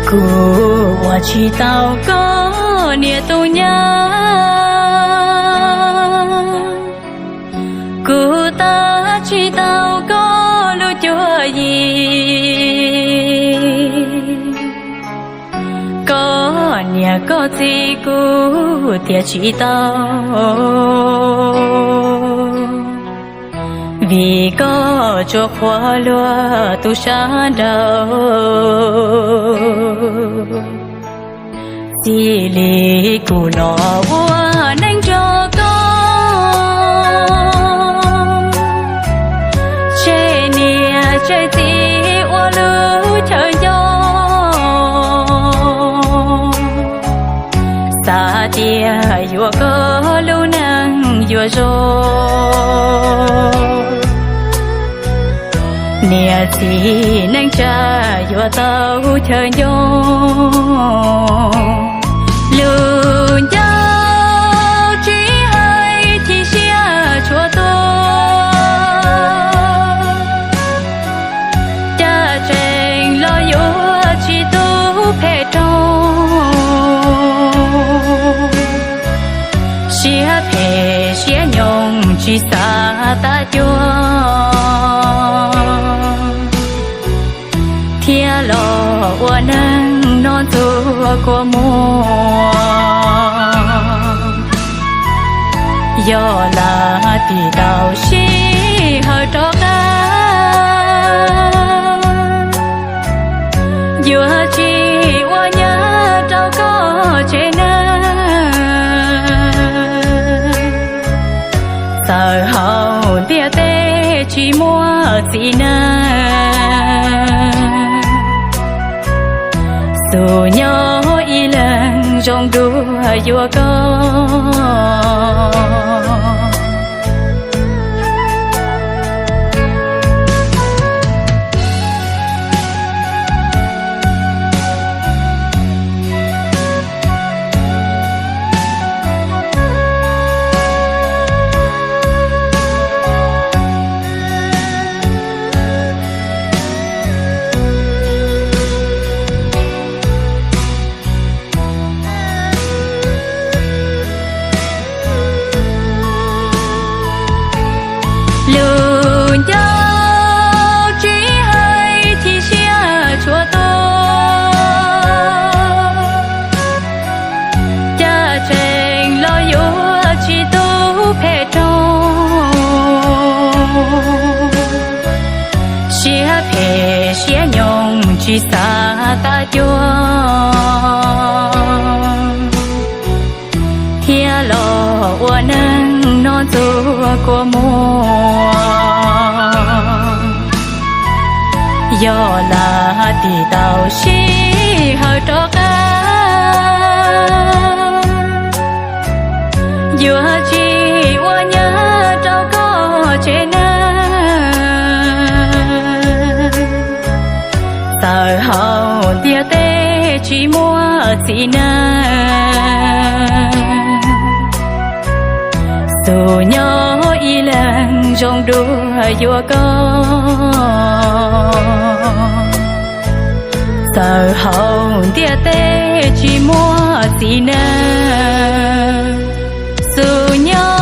Kuv ua tsis tau koj niam tus nyab, kuv tab tsis tau koj lub cuab yig. Koj niam koj txiv kuv tiam tsis tau, vim koj tsuas qhuas luag tus sab nraud. Txij li kuv los ua neej nrog koj, tseg niam tseg txiv ua lub chaw ncoo. Xav tias yuav koj lub neej yuav zoo, niam txiv neej tsa yuav tau chaw ncoo. Lus ncauj tsis hais chim siab tshuav tuaj, cas tseem los yuav tsis tub phem rau. Siab phem siab nyoos tsis xav tag cuag, thiab los ua neeg no ntxuag kua muag. Yog lam tiv tau sij hawm rov qab, yuav tsis ua nyab rau koj tsev neeg. Txawm hauv ntiaj teb tsis muaj txiv neej, xub nyob ib leeg zoo dua yuav koj. Lus ncauj tsis hais chim siab tshuav tuaj, cas tseem los yuav tsis tub phem rau. Siab phem siab nyoos tsis xav tag cuag, thiab los ua neeg no ntxuag kua muag. Yog lam tiv tau sij hawm rov qab, yuav tsis ua nyab rau koj tsev neeg. Txawm hauv ntiaj teb tsis muaj txiv neej, xub nyob ib leeg zoo dua yuav koj. Txawm hauv ntiaj teb tsis muaj txiv neej, xub nyob